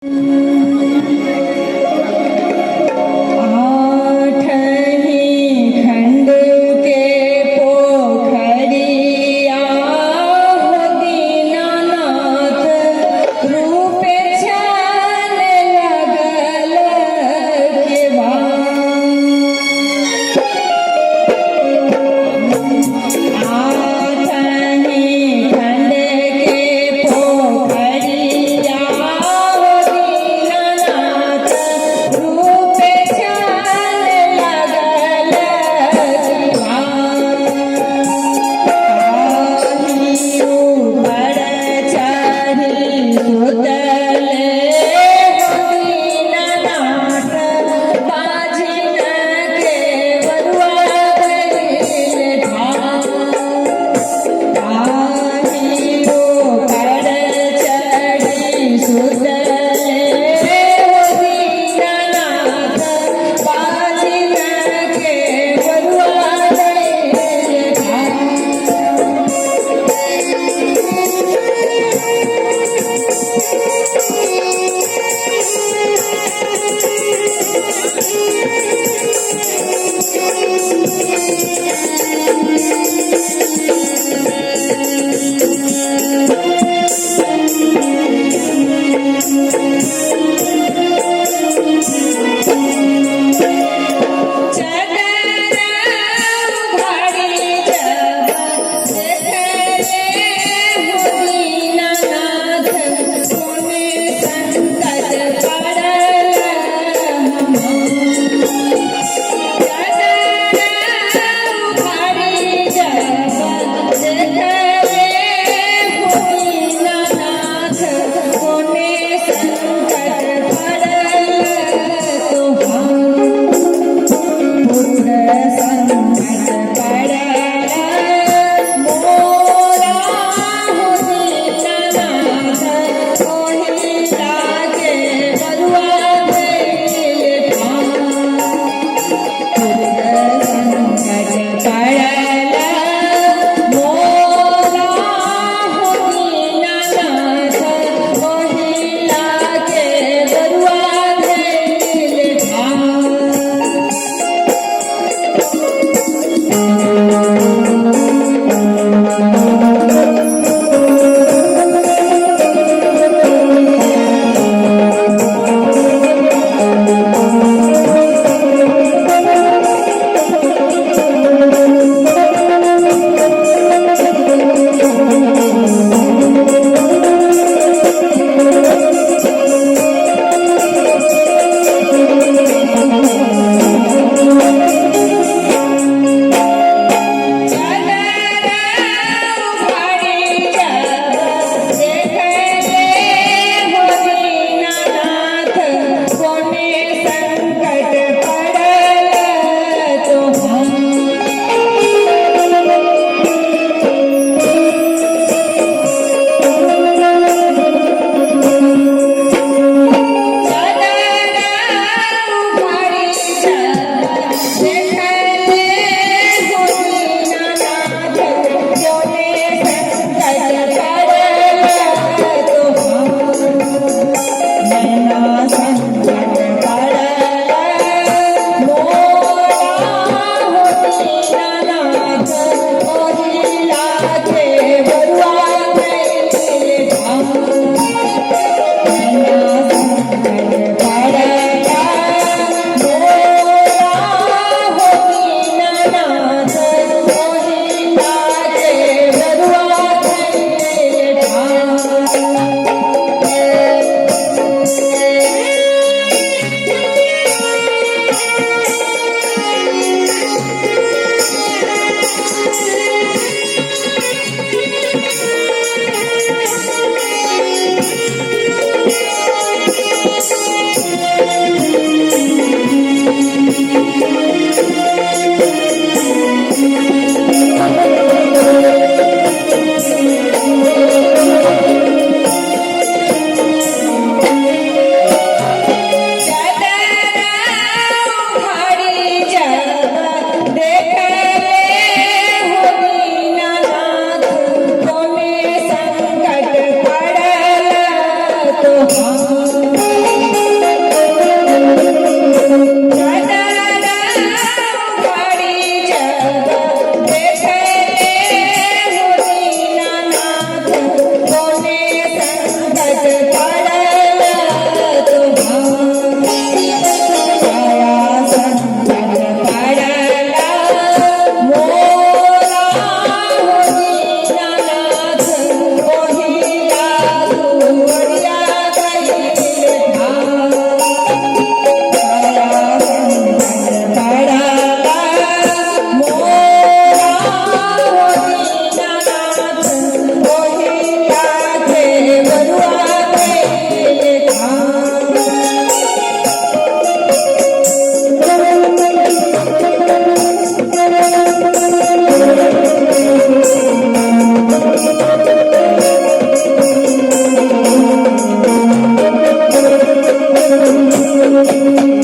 आठही खंड के पोखरिया हो दीनानाथ, रूपे छान लगल केवा। आठही खंड के पोखरिया हो दीनानाथ, रूपे छान लगल केवा। ताही ऊपर चढ़ी सुतले हो दीनानाथ, बाझिन के बरुआ भइल ठाड़। ताही ऊपर चढ़ी सुतले हो दीनानाथ, बाझिन के बरुआ भइल ठाड़। चदर उघाड़ी जब देखले हो दीनानाथ, कोने संकट पड़ल हमार। चदर उघाड़ी जब देखले हो दीनानाथ, कोने संकट पड़ल तोहार। पुत्र संकट पड़ल मोरा हो दीनानाथ, ओहि लागे बरुआ भइल ठाड़। पुत्र संकट पड़ल मोरा हो दीनानाथ, ओहि लागे बरुआ भइल ठाड़। चदर उघाड़ी जब देखले हो दीनानाथ, कोने संकट पड़ल तोहार। चदर उघाड़ी जब देखले हो दीनानाथ, कोने संकट पड़ल तोहार। नैना संकट पड़ल मोरा हो दीनानाथ, ओहि लागे बरुआ भइल ठाड़। नैना संकट पड़ल मोरा हो दीनानाथ, ओहि लागे बरुआ भइल ठाड़। रे।